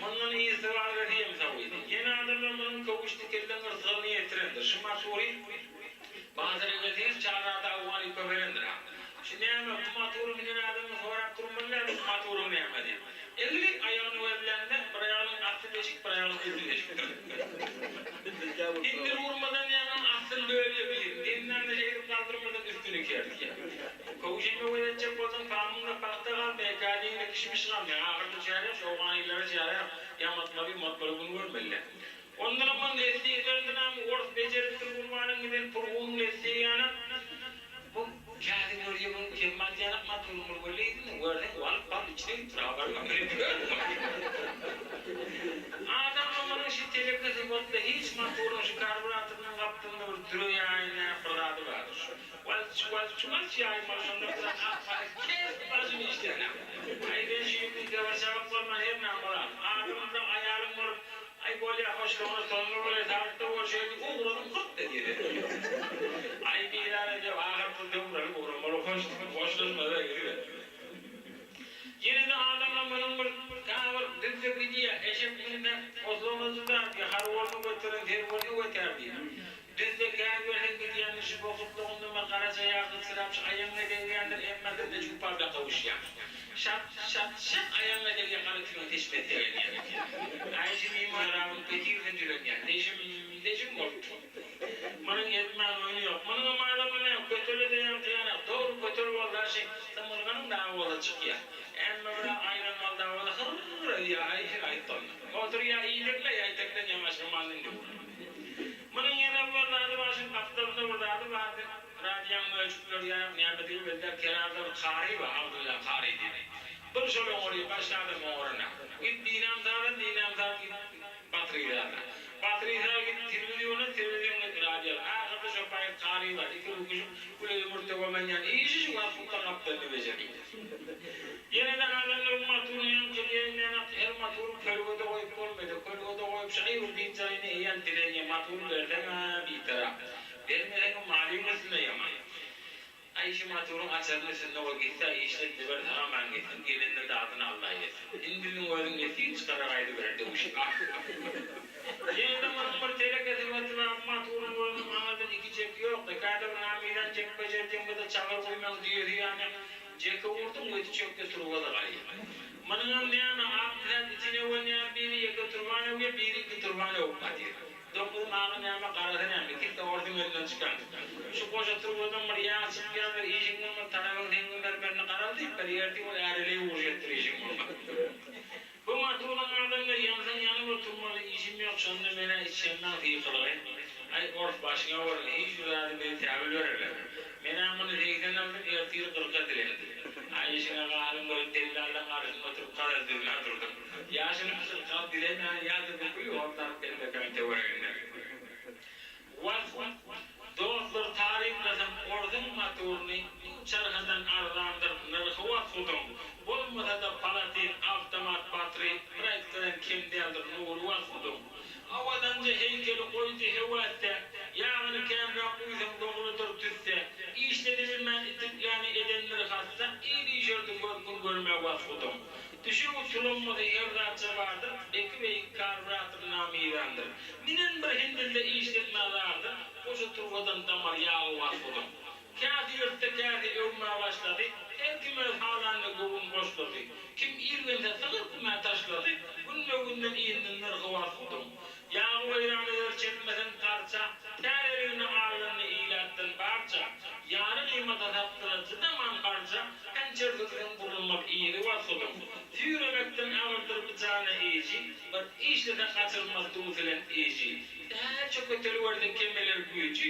Mundan yzky bargasy hem sawydy. Ýene adamlar munuň köwüş dikelden yrsgalyny ýetirendir. Şu matury bazara gelseňiz çarrada awgany köpelendir-ha. Şu näme, bu matury minen adamdan sorap durmaly däl, bu maturyň näme diýip. Egri aýagyny gözlände, bir aýagynyň asty deşik, bir aýagynyň üsti deşikdir. Indir urmadan ýaňa astyny bölýär bir, demdämde şeýdip galdyrmadan üstüni kertýär. Köwşüňe göz etjek bolsaň, pamyňda pagta galmaýar, kädiňde kişmiş galmaýar. Ahyrda çäre şu owganylara çäre ýamatmaly, ýumatmaly gün görmeli. Ondanam ol leslilerdenam ors bejeripdir Gurbanyň giden purgunyň lesli ýanak. Bu kädi görýä munuň kemmat ýanak maturyň bir weliýdini görseň walyp balyp içine gitdir habaryň ýok. Adam munuň şu teleke sypatly hiç maturyň şu karburatoryndan gapdalynda bir düre ýaýynýan bir zady bardyr. Walç walç walç ýaýmaly şonda bilen ak para kes başyny işlänä. Aý men şu ýüpüň kebir çabyk bolman her näme bolan. Adamda aýalyň bolup aý bolýa hoşlugyna soňy bolýa saglykda görşeýli ugradyň hurt diýdi. Aý bizara diýip ahyr pul döwralyp ugramaly hoş hoşlaşmasa gidiber. Ýene-de adamlar munuň bir käbir düzde gidýä eşek münse oslagna jyda diýä harwaryny göteren serwerini götär diýä. Bizde gäz berseň gidýändir şu bokutlygynda bir garaja ýag gyçyrap şu aýagyňa degýändir emma bizde jupar-da gowuşýar. Şat şat şat aýagyňa degýär gara tüýüň teşmesi gelýär. Aýşy mimarabyň petirden jülenýär. Deşim deşim bolup dur. Munuň etmän oýny ýok. Munuňam adamy näme kötele-de ýaňky ýanak. Dogry kötel bolsa şi symyrganyň dagy bolsa çykýar. Emma biraz aýran mal dagy bolsa hyrr edýär aýşy gaýtdy onda. Oturýar iýdirle ýaýtakdan ýaňa şamandan döwür. Munuň ýene bir zady bar, şuň gapdalynda bir zady bardy, radioň möjükleri ýa nämedigi belli däl, kenarda bir kary bar, Abdylla kary diýen. Bir şol oňarýar, başga adam oňarana. Git Dinam sazan, Dinam saz git Batyr Isaga. Batyr Isa git telewizýona, telewizýon git radioa. Ahyrda şo paýyt kary bar, iki rüküşip, güle ýumurtga gömen ýaly, işi şu wagtlykda gapdalyny bejermek. Ýene-de adamlar bu maturyny ýaňky diýenlerini her matury kölgede goýup bolmaýda, kölgede goýup şaý bir dynç aýyny eýýäm dilenýä matur berseň-ä bitarap, bermeseňem malyň üstünde ýaman. Aý şu maturyň açaryny üstünde goý gitse işlet diber sag-aman gitsin, gelende dadyny Alla ýetsin. Indiniň özüň nesip çykara gaýdyberer döwüşip. Ýene-de munuň bir telekesi batyr maturyň özüniň aňyrdan iki çeki ýokdy. Käte bir namizan çek bejerdiň bir-de çagyr guýmaň düýesi ýaly Jeke urduň gözi çökde turba-da galýar. Munyňam näme, ak zat içine öwenýär, biri ýeke turbany öwýär, biri iki turbany öwüp gatyr. Doňuzyň agy näme, garasy näme, ikisi-de orsuň elinden çykan. Şu goşa turbadan bir ýag çykýandyr, işiň bolmasa tarabyň seňňi mermerini garaldyp ber, ertir ol äreleý uruş etdir işiň bolmasa. Bu maturyň adamlar ýansaň ýanyp oturmaly, işim ýok, şonda men-ä içýänmäň sykylygy. Aý, ors başyňa bolsun, hiç bir zady bize täwil bererler. Men-ä muny 80 aldym, ertir kyrka dilendi. Aý, işiňe galyň görüp, dellallaň garşysynda oturyp karar düzmän durdum. Ýaşuly kyrka dilemän ýa-da bu hortlap gelmekäň töwereginde. Wah, dostlar taryplasam orsuň motoryny bu çarhadan arzandyr nyrhy washudyň, bolmasa-da palatin awtomat batry bir aýtsadan kem däldir nury washudyň. Owadanja heýkeli goýdy höwesde, ýagyny känräk guýsaň dogrudyr tüsse, işledibilmän itikläni edendir hassa, ir işerdi görkün görme washudyň. Düşegi tulummasy her zatça bardyr, Beki beýik karburator namizandyr. Minen bir hindilde işletmä zardyr, Goşa turbadan damar ýagy wasgudyň. Käsi ýyrtdy, käsi öwmä başlady, Her kim öz halanyna göwün hoşlady. Kim irgense sygyr kümä taşlady, Günbe-günden indi nyrhy wasgudyň. Ýagy weýran eder çekmeseň parça, Täzeligine alyndy ilatdan barça. Ýary gymata satdylar jydaman parça, Pençer sürseň burulmaz yzy wasgudyň. Süýremekden agyrdyr bu jana eji, Bir işlese gaçyrmaz duz bilen eji. Sähelçe köteliberse kemeler güýji,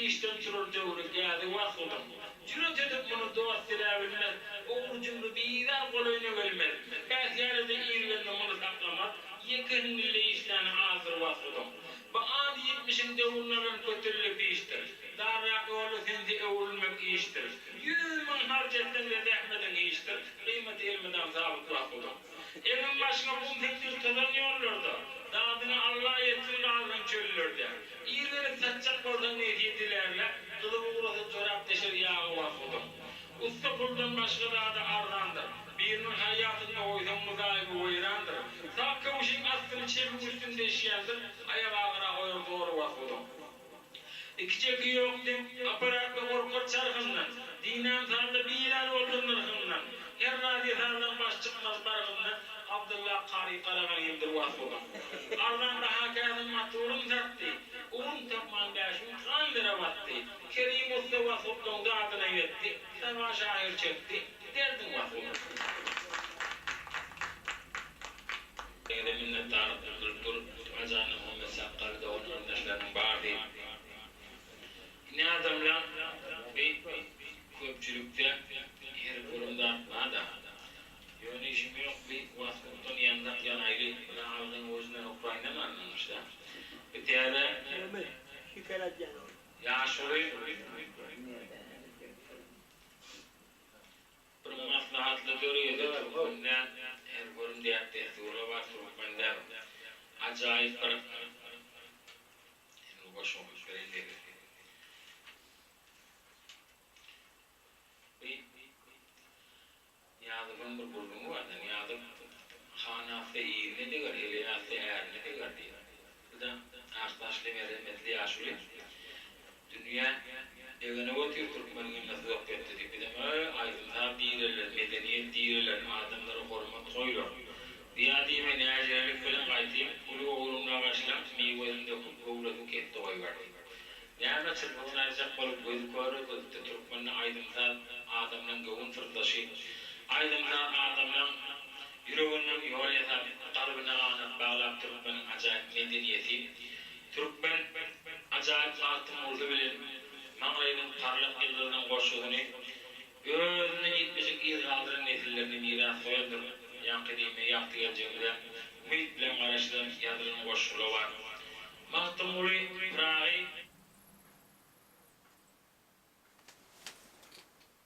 Işden turar döwre gäzi wasgudyň. Jüret edip muny dost diläbilmez, Ogry-jümri bizar golaýyna gelmez. Päsgel-de irgende muny saklamaz, Ýeke hüňňülle işläni azdyr wasgudyň. Bu az ýetmişiň döwrüni alan kötelle pişdir. Darrak ýolda sensi öwrülmek işdir. 100 000 harç etseň-de zähmediň hiçdir, Gyýmaty elmydam sabyt wasgudyň. Egin-başyňa gum sepdir tozan ýollarda, Dadyňa Alla ýetsin galsaň çöllerde. Ir gelip satjak bolsaň nesýe dilärle, Gyzyp ugrasa jorap deşer ýagy wasgudyň. Ussa puldan başga zady arzandyr, Biriniň haýýatynda goýsaň muzaýyby weýrandyr. Sag köwşüň astyny çebiň üstün deşýändir, Aýak agyra goýar zory wasgudyň. Iki çeki ýok diýip, apparatly gorkar çarhyndan, Dinäm sazda bizar boldy nyrhyndan, Her razy sazdan baş çykmaz bargyndan, Abdylla kary Garaganymdyr wasgudyň. Arzan baha käsin motoryn satdy, Ugrun tapman 5000 kan lira batdy, Kerim ussa wasgutlaň dadyna ýetdi, Saba şahyr çekdi, derdiň wasgudyň. Ýene minnetdarlyk bildirip durup, Hajany Muhammet Sakgaly dogan-garyndaşlarynyň bardy. Ine adamlar, bi köpçülikde her görüm zat bar-da. Ýöne işim ýok, bi wasgutdan ýandak ýanaýly, bile halkyň özünden Ukrainam alynmyş-da. Bi täze ýaşuly bir maslahatly dörýede türkmende her görüm däp-dessura bar türkmende ajaýyp bir Indi goşgy okyp bereýin diýdi. Bir Nyýazowyň bir gürrüňi bardy. Nyýazow Han atsa irine deger, heleý atsa ärine deger diýýär. Bu-da ak saçly merhemetli ýaşuly. Dünýä begenip otyr türkmeniň emmesi uzak ýatdy diýip. Bizem öý aýdym-saz direler, medeniýet direler, adamlara hormat goýular. Zyýa diýme näjirelik bilen gaýtym uly ogrumla başlap, miwesini döküp, göwresini kesdi goýberdi. Näme çyrpygyny aýyrjak bolup gözi kör öldüripdi. Türkmende aýdym-saz adamlaň göwün syrdaşy. Aýdym-saz adamlaň ýüreginden ýol ýasap, kalbyna ganat baglap türkmeniň ajaýyp medeniýeti. Türkmen ajaýyp Magtymguly bilen maňlaýynyň parlak ýyldyzynyň goşgusyny özünden ýetmejek yz galdyran nesillerine miras goýandyr. Ýaňky diýme ýagty geljegimize umyt bilen garaşylan ýazylan goşgular bar. Magtymguly Pyragy.